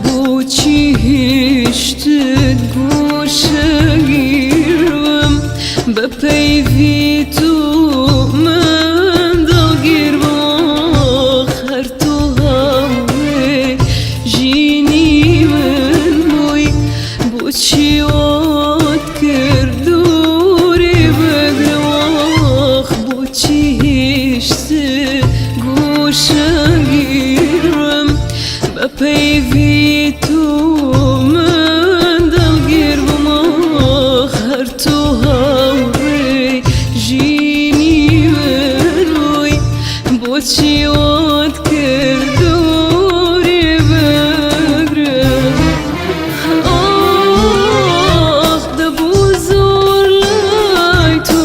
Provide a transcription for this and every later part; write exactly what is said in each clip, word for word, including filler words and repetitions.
بۆچی هیشتت گوشەگیرم بە پەیوی تو من دڵگیر بۆخ هەر تو هاوڕێ ژینی من بووی بۆچی وات کرد دووری بگرمەخ بۆچی هیشت گوشەگیرم بە پەیوی تو من دڵگیر بمەخ هەر تو هاوڕێ ژینی من بووی بۆچی وات کرد دووری بگرم ئاخ دەبوو زۆر لای تۆ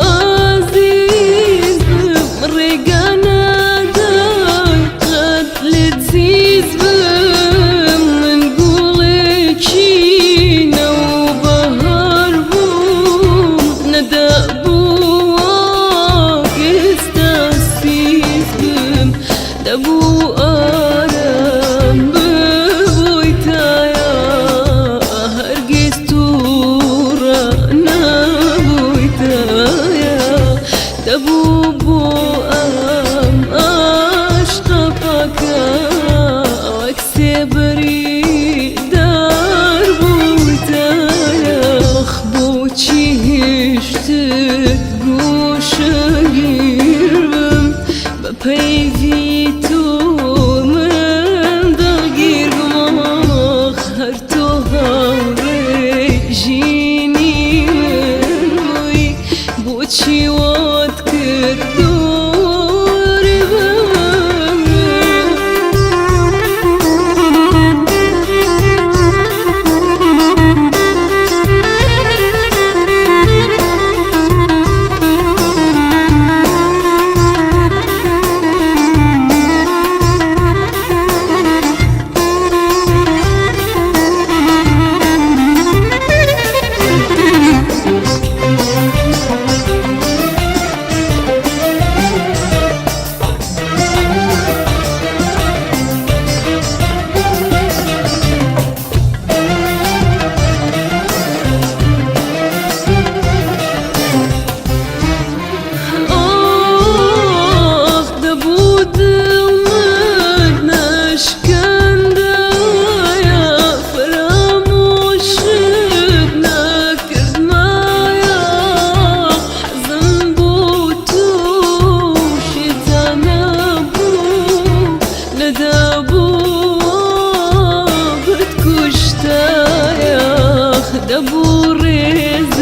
ئازیز بم ڕێگا نادای قەت لێت زیز بم من گوڵێکی نەوبەهار بووم نەدابوو وەک ئێستا سیز بم دەبوو ئارام ببوویتایە هەرگیز تووڕە نەبوویتایە دەبوو بۆ ئەم ئاشقە پاکە وەک سێبەری دار بوویتایە ئاخ بۆچی هیشتت گوشەگیر بم بە پەیوی تو من دڵگیر بمەخ هەر تو هاوڕێ ژینی من بووی بۆچی وات کرد دووری بگرم ئاخ دەبوو دڵمت نەشکەندایە فرامۆشت نەکردمایە حەزم بۆ تۆ شێتانە بوو نەدابوو بتکوشتایە دەبوو ڕێز